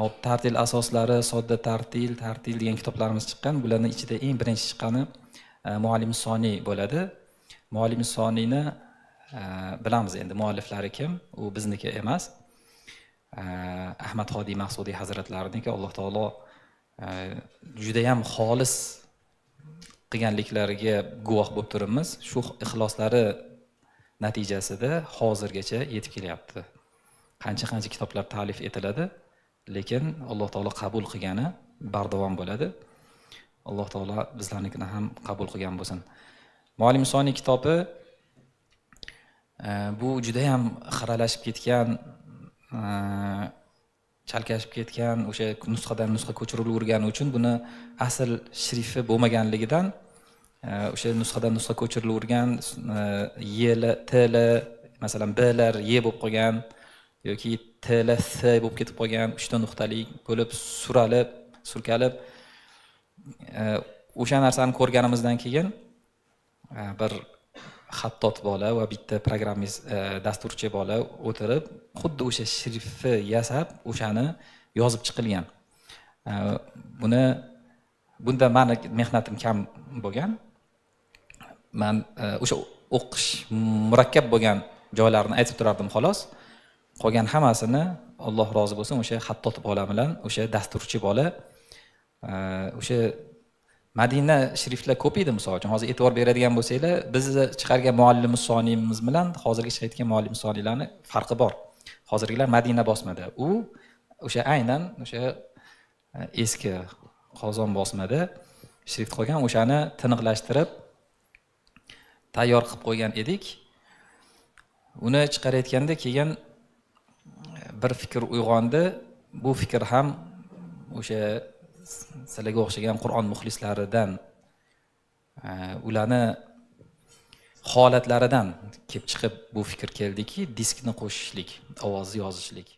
Hop, tartil asoslari, sodda tartil, tartil degan kitoblarimiz chiqqan. Bularning ichida eng birinchi chiqqani Muallim Soniy bo'ladi. Muallim Soniyni bilamiz endi mualliflari kim, u bizniki emas. Ahmad Hodiy Maqsudiy hazratlariniki. Alloh taolo juda ham xolis qilganliklariga guvoh bo'lib turibmiz. Shu ixloslari natijasida hozirgacha yetib kelyapti. Qancha-qancha kitoblar ta'lif etiladi, lekin Alloh taolo qabul qilgani bardavom bo'ladi. Alloh taolo bizlarnikini ham qabul qilgan bo'lsin. Muallim Soniy kitobi bu juda ham xiralashib ketgan, chalkashib ketgan, o'sha nusxadan nusxa ko'chirilavergani uchun buni asl shrifi bo'lmaganligidan o'sha nusxadan nusxa ko'chirilavergan, Y, T, L, masalan B lar Y bo'lib qolgan yoki T, L, S bo'lib ketib qolgan, 3 ta nuqtali bo'lib suralib, surkalib, o'sha narsani ko'rganimizdan keyin bir xattot bola va bitta programmist, dasturchi bola o'tirib xuddi o'sha shrifni yasab, o'shani yozib chiqilgan. Bunda mani mehnatim kam bo'lgan. Man o'sha o'qish murakkab bo'lgan joylarini aytib turardim xolos. Qolgan hammasini Alloh rozi bo'lsin o'sha xattot bola bilan o'sha dasturchi bola, o'sha Madina shriflar ko'p edi misol uchun. Hozir e'tibor beradigan bo'lsanglar, bizni chiqargan muallimi soniyimiz bilan hozirgi chiqayotgan muallimi soniylarni farqi bor. Hozirgilar Madina bosmada. U o'sha aynan o'sha eski qozon bosmada shrift qolgan, o'shani tiniqlashtirib tayyor qilib qo'ygan edik. Uni chiqarayotganda keyin bir fikr uyg'ondi. Bu fikr ham o'sha sizlarga o'xshagan Qur'on muxlislaridan, ularni holatlaridan kelib chiqib bu fikr keldiki, diskni qo'shishlik, ovozni yozishlik.